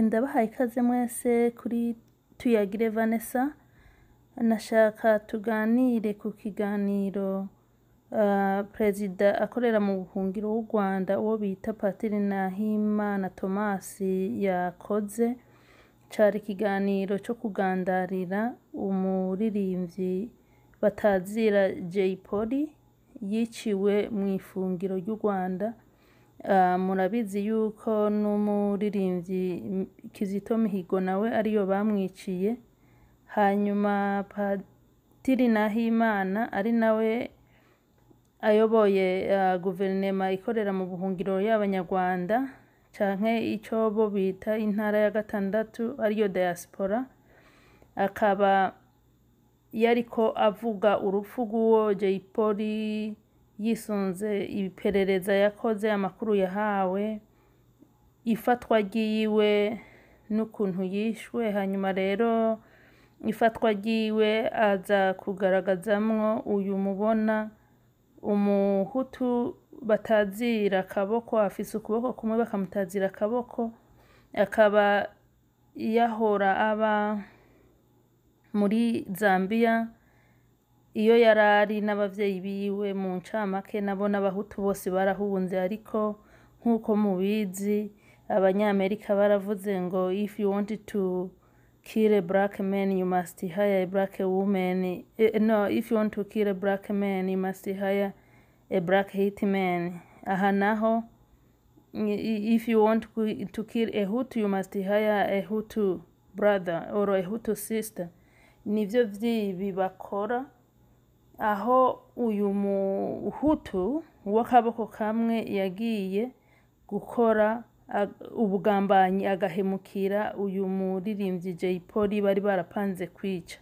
Ndabahaye ikaze mwese kuri Tuyagire Vanessa. Nashaka tuganire ku kiganiro perezida akorera mu buhungiro w'u Rwanda, uwo bita Patiri Nahimana Thomas, yakoze. Cari ikiganiro co kugandarira umuririmbyi batazira Jay Polly yiciwe mu ifungiro ry'u Rwanda. Murabizi yuko n'umuririmbyi Kizito Mihigo nawe ariyo bamwiciye. Hanyuma Patiri Nahimana, ari nawe ayoboye guverinema ikorera mu buhungiro y'Abanyarwanda, canke ico bo bita intara ya gatandatu, ariyo diaspora, akaba yariko avuga urupfu rw'uwo Jay Polly yisunze iperereza yakoze, amakuru yahawe, ifatwa ryiwe n'ukuntu yishwe. Hanyuma rero ifatwa ryiwe aza kugaragazamwo uyu mubona, Umuhutu batazira akaboko, afise ukuboko kumwe bakamutazira akaboko, akaba yahora aba muri Zambia iyo yarari n'abavyeyi biwe. Mu ncamake, nabo n'Abahutu bose barahunze, ariko nk'uko mubizi, Abanyamerika baravuze ngo "If you want to kill a black man, you must hire a black woman." No, "If you want to kill a black man, you must hire a black hitman." Aha naho "If you want to kill a Hutu, you must hire a Hutu brother or a Hutu sister." Nivyo vyibi bakora, aho uyu Muhutu w'akaboko kamwe yagiye gukora ubugambanyi, agahemukira uyu muririmbyi Jay Polly bari barapanze kwica.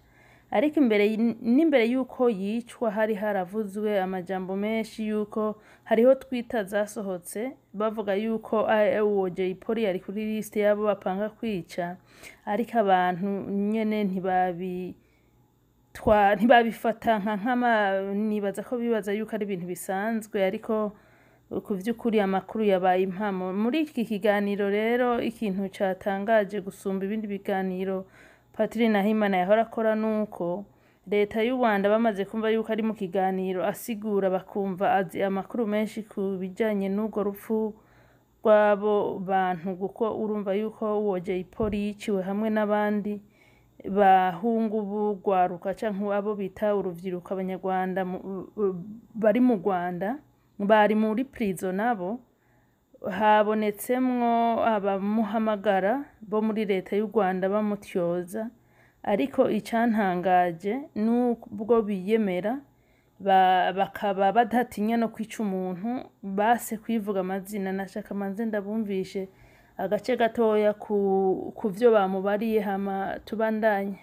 Ariko imbere n'imbere y'uko yicwa, hari haravuzwe amajambo menshi yuko hariho Twitter zasohotse bavuga yuko uwo Jay Polly yari kuri liste y'abo bapanga kwica, ariko abantu nyene ntibabifata nka nkama. Nibaza ko bibaza yuko ari ibintu bisanzwe, ariko ku vy'ukuri amakuru yabaye impamo. Muri iki kiganiro rero, ikintu catangaje gusumba ibindi biganiro Patiri Nahimana yahora akora nuko leta y'u Rwanda bamaze kumva yuko ari mu kiganiro asigura, bakumva azi amakuru menshi ku bijanye n'urwo rupfu rw'abo bantu, kuko urumva yuko uwo Jay Polly yiciwe hamwe n'abandi bahungu b'urwaruka canke abo bita uruvyiruko, Abanyarwanda bari mu Rwanda bari muri prison. Nabo habonetsemwo abamuhamagara bo muri leta y'u Rwanda bamutyoza. Ariko icantangaje, nubwo biyemera bakaba badatinya no kwica umuntu, base kwivuga amazina. Nashaka manze ndabumvishe agace gatoya ku vyo bamubariye, hama tubandanye.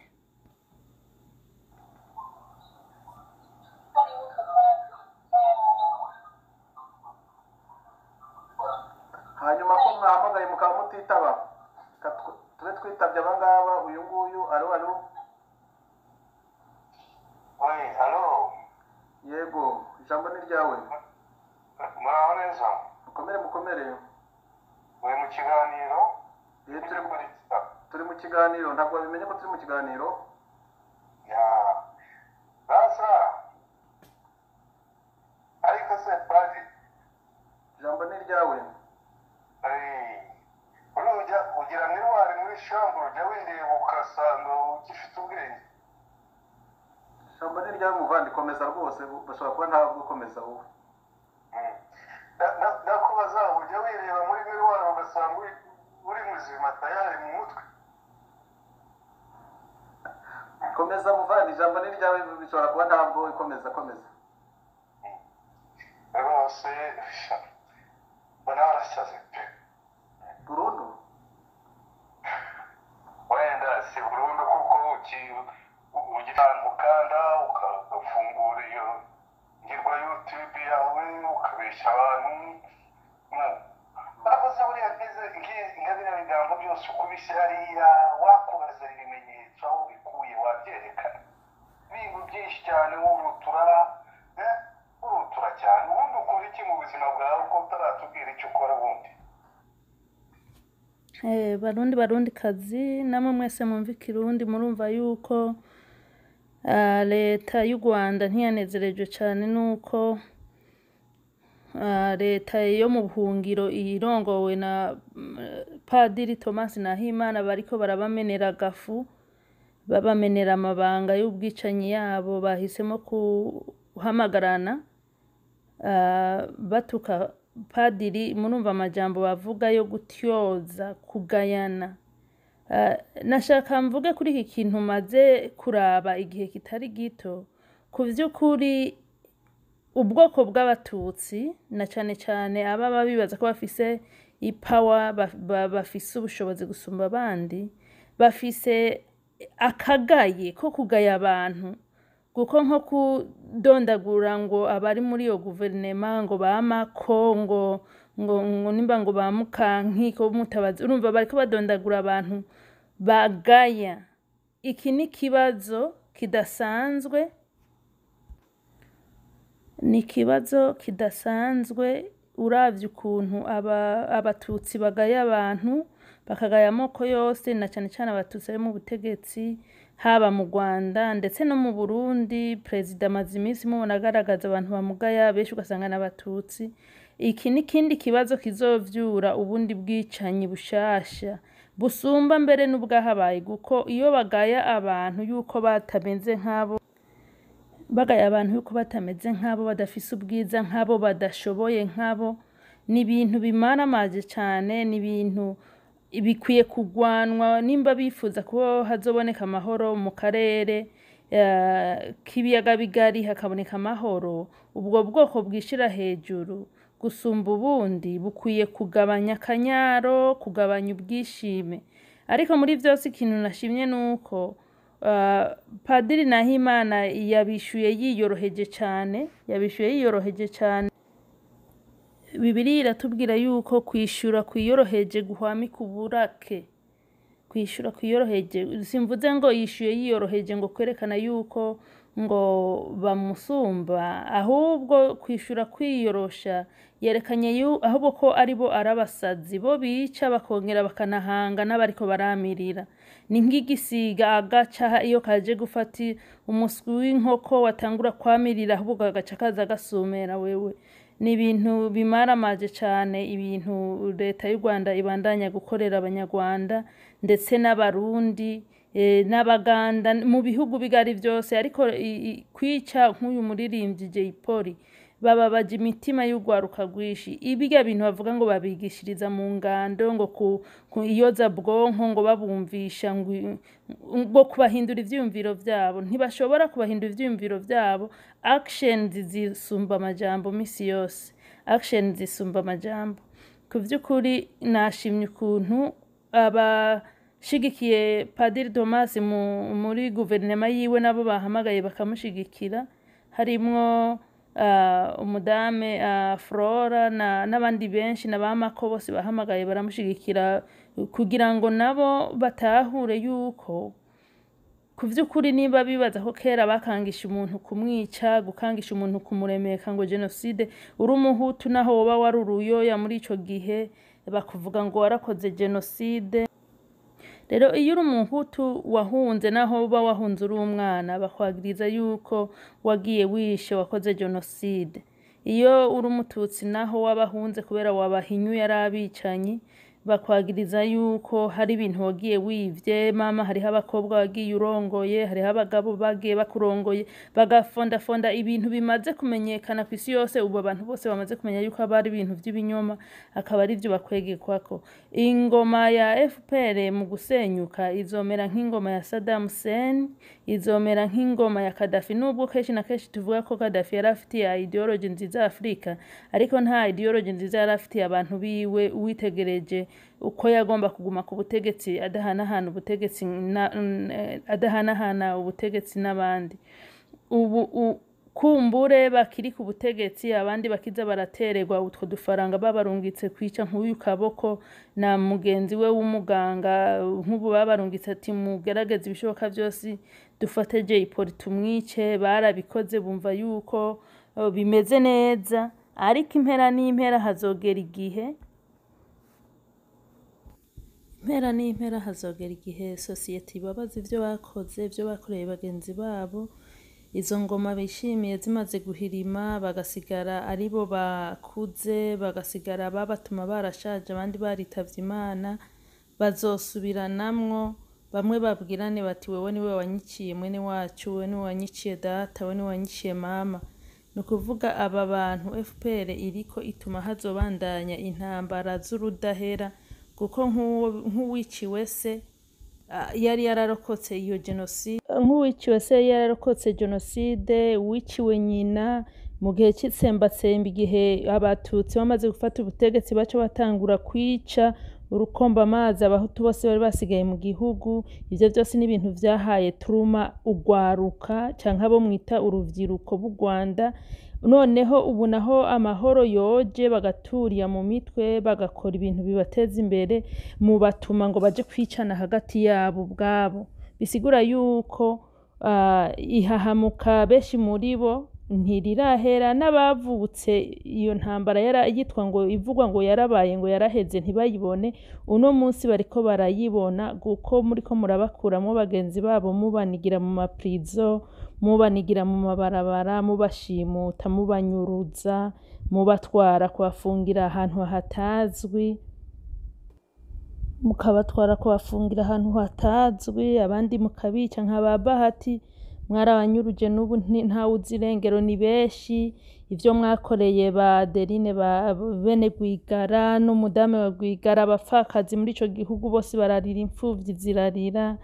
Hanyuma ko mwahamagaye mukaba mutitaba? Ka tube twitabye abangaba. Uyu nguyu, alo, alo. Oui, allô. Yego, ijambo ni ryawe. Muraho neza? Mukomere, mukomere. Muri mu kiganiro? Turi Kurikira. Turi mu kiganiro. Ntabwo wabimenye ko turi mu kiganiro? Ya. Sasa. Ariko se padi, Ijambo ni ryawe. Uri ujya ugira miroir muri chambre, ujya wireba ugasanga ugifite ubwenge? Ijambo ni ryawe muvandi, komeza rwose. Bashobora kuba ntabwo gukomeza wowe. Ndakubaza, ujya wireba muri miroir ugasanga uri muzima tayari mu mutwe? Komeza muvana ijambo ni ryawe, bishobora kuba ntabwo ikomeza, komeza. Rwose mbona warasaze pe. Burundu. Wenda si burundu, kuko ugira ahantu ukanda ugafungura iyo ngirwa YouTube yawe, ukabeshya abantu. Bakoze buriya nka biriya bigambo byose ukubise hariya, wakubaza ibimenyetso aho bikuye, wabyerekana? Ibintu byinshi cyane wurutura, urutura cyane. Ubundi ukora iki mu buzima bwawe, ko utaratubwira icyo ukora ubundi? Barundi, Barundi kazi, namwe mwese mwumva Ikirundi, murumva yuko leta y'u Rwanda ntiyanezerejwe cyane nuko leta yo mu buhungiro irongowe na Padiri Thomas Nahimana bariko barabamenera agafu, babamenera amabanga y'ubwicanyi yabo. Bahisemo guhamagarana batuka padiri. Murumva amajambo bavuga yo gutyoza, kugayana. Nashaka mvuge kuri iki kintu maze kuraba igihe kitari gito. Ku vy'ukuri, ubwoko bw'Abatutsi, na cane cane ababa bibaza ko bafise ipower, bafise ubushobozi gusumba abandi, bafise akagaye ko kugaya abantu, kuko nko kudondagura ngo abari muri iyo guverinema, ngo bamako, ngo nimba ngo ba Mukankiko Mutabazi, urumva bariko badondagura abantu bagaya. Iki ni ikibazo kidasanzwe, ni ikibazo kidasanzwe. Uravye ukuntu Abatutsi bagaya abantu, bakagaya amoko yose, na cane cane Abatutsi bari mu butegetsi, haba mu Rwanda ndetse no mu Burundi. Perezida amaze iminsi mubona agaragaza abantu bamugaya benshi, ugasanga n'Abatutsi. Iki ni ikindi kibazo kizovyura ubundi bwicanyi bushasha busumba mbere n'ubwahabaye, kuko iyo bagaya abantu yuko batameze nk'abo, bagaya abantu yuko batameze nk'abo, badafise ubwiza nk'abo, badashoboye nk'abo, ni ibintu bimaramaje cane, ni ibintu bikwiye kugwanwa nimba bifuza ko hazoboneka amahoro mu karere k'ibiyaga bigari, hakaboneka amahoro. Ubwo bwoko bwishira hejuru gusumba ubundi bukwiye kugabanya akanyaro, kugabanya ubwishime. Ariko muri vyose, ikintu nashimye nuko Padiri Nahimana yabishuye yiyoroheje cane, yabishuye yiyoroheje cane. Bibiliya iratubwira yuko kwishura kwiyoroheje guhwamika uburake. Kwishura kwiyoroheje, simvuze ngo yishuye yiyoroheje ngo kwerekana yuko ngo bamusumba, ahubwo kwishura kwiyorosha yerekanye ahubwo ko aribo arabasazi, bo bica bakongera bakanahanga n'abariko baramirira. Ni nk'igisiga agaca iyo kaje gufata umuswi w'inkoko, watangura kwamirira, ahubwo kagaca kaza gasumera wewe. Ni ibintu bimaramaje cane, ibintu leta y'u Rwanda ibandanya gukorera Abanyarwanda ndetse n'Abarundi, n'Abaganda mu bihugu bigari vyose. Ariko kwica nk'uyu muririmbyi Jay Polly, bababaje imitima y'urwaruka rwinshi. Ibirya bintu bavuga ngo babigishiriza mu ngando, ngo ku iyozabwonko, ngo babumvisha ngo kubahindura ivyiyumviro vyabo, ntibashobora kubahindura ivyiyumviro vyabo. Actions zisumba amajambo misi yose, actions zisumba amajambo. Ku vy'ukuri, nashimye ukuntu abashigikiye Padiri Thomas muri guverinoma yiwe nabo bahamagaye bakamushigikira, harimwo umudame Flora n'abandi benshi na bamako, bose bahamagaye baramushigikira kugira ngo nabo batahure yuko ku vy'ukuri niba bibaza ko kera bakangisha umuntu kumwica, gukangisha umuntu kumuremeka ngo jenoside, uri Umuhutu naho woba wari uruyoya muri ico gihe, bakuvuga ngo warakoze jenoside. Rero iyo uri Umuhutu wahunze, naho uba wahunze uri umwana, bakwagiriza yuko wagiye wishe, wakoze jenoside. Iyo uri Umututsi naho wabahunze kubera wabahinyuye ari abicanyi, Bakwagiriza yuko hari ibintu wagiye wivye mama, hariho abakobwa wagiye urongoye, hariho abagabo bagiye bakurongoye, bagafondafonda ibintu bimaze kumenyekana kw'isi yose. Ubu abantu bose bamaze kumenya yuko aba ari ibintu vy'ibinyoma, akaba ari vyo bakwegekwako. Ingoma ya FPR mu gusenyuka izomera nk'ingoma ya Saddam Hussein, izomera nk'ingoma ya Gaddafi. Nubwo kenshi na kenshi tuvuga ko Gaddafi yari afitiye ideology nziza Afrika, ariko nta ideology nziza yari afitiye abantu biwe. Uwitegereje uko yagomba kuguma ku butegetsi adahanahana ubutegetsi adahanahana ubutegetsi n'abandi, ubu kumbure bakiri ku butegetsi, abandi bakiza baratererwa utwo dufaranga babarungitse kwica nk'uyu Kaboko na mugenzi we w'umuganga. Nk'ubu babarungitse ati mugerageze ibishoboka vyose dufate Jay Polly tumwice. Barabikoze, bumva yuko bimeze neza, ariko impera n'impera hazogera igihe, impera n'impera hazogera igihe sosiyete ibabaza ivyo bakoze, ivyo bakoreye bagenzi babo. Izo ngoma bishimiye zimaze guhirima, bagasigara aribo bakuze, bagasigara babatuma barashaje, abandi baritavye Imana, bazosubiranamwo. Bamwe babwirane bati wewe niwe wanyiciye mwene wacu, wewe niwe wanyiciye data, wewe niwe wanyiciye mama. Ni ukuvuga aba bantu FPR iriko ituma hazobandanya intambara z'urudahera, kuko nk'uwiciwe se yari yararokotse iyo jenoside, nk'uwiciwe se yari yararokotse jenoside, uwiciwe nyina mu gihe c'itsembatsemba, igihe abatutsi bamaze gufata ubutegetsi baca batangura kwica urukomba amazi abahutu bose bari basigaye mu gihugu. Ivyo vyose ni ibintu vyahaye trauma ugwaruka canke abo mwita uruvyiruko b'u Rwanda. Noneho ubu naho amahoro yoje, bagaturiya mu mitwe, bagakora ibintu bibateza imbere, mu batuma ngo baje kwicana hagati yabo ubwabo. Bisigura yuko ihahamuka benshi muri bo ntirirahera, n'abavutse iyo ntambara yitwa ngo ivugwa ngo yarabaye ngo yaraheze ntibayibone, uno munsi bariko barayibona, kuko muriko murabakuramwo bagenzi babo, mubanigira mu maprizo, mubanigira mu mabarabara, mubashimuta, mubanyuruza, mubatwara kubafungira ahantu hatazwi, mukabatwara kubafungira ahantu hatazwi, abandi mukabica nka ba Bahati mwarabanyuruje, n'ubu ntawuzi irengero, ni benshi. Ivyo mwakoreye ba Adeline ba bene Rwigara n'umudame wa Rwigara, abapfakazi muri ico gihugu bose bararira, impfuvyi zirarira.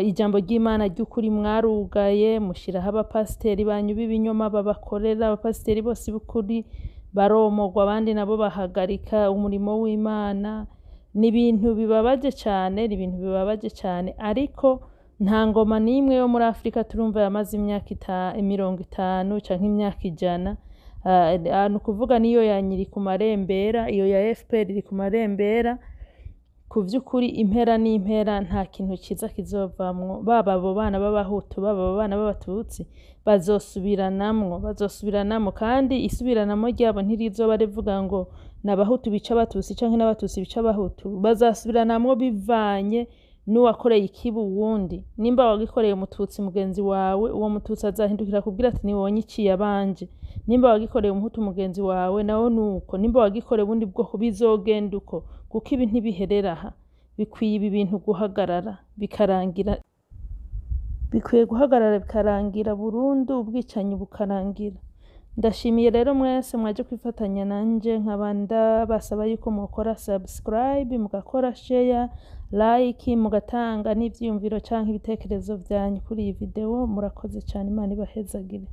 Ijambo ry'Imana ry'ukuri mwarugaye, mushiraho abapasiteri banyu b'ibinyoma babakorera. Abapasiteri bose b'ukuri baromogwa, abandi nabo bahagarika umurimo w'Imana. Ni ibintu bibabaje cane, ni ibintu bibabaje cane, ariko nta ngoma n'imwe yo muri Afrika turumva yamaze imyaka 50 canke imyaka 100. Ni ukuvuga niyo ya nyiri ku marembera, iyo ya FPR iri ku marembera. Ku vy'ukuri impera n'impera nta kintu ciza kizovamwo, baba abo bana b'abahutu, baba abo bana b'abatutsi, bazosubiranamwo, bazosubiranamwo, kandi isubiranamwo ryabo ntirizoba rivuga ngo n'abahutu bica abatutsi canke n'abatutsi bica abahutu. Bazasubiranamwo bivanye n'uwakoreye ikibi uwundi. Nimba wagikoreye umututsi mugenzi wawe, uwo mututsi azahindukira akubwira ati niwe wanyiciye abanje. Nimba wagikoreye umuhutu mugenzi wawe, nawe nuko. Nimba wagikoreye ubundi bwoko, bizogenda uko, kuko ibi ntibiherera aha. Bikwiye ibi bintu guhagarara bikarangira, bikwiye guhagarara bikarangira burundu, ubwicanyi bukarangira. Ndashimiye rero mwese mwaje kwifatanya nanje, nkaba ndabasaba yuko mukora subscribe, mugakora share, like, mugatanga n'ivyiyumviro canke ibitekerezo vyanyu kuri iyi video. Murakoze cane, Imana ibahezagire.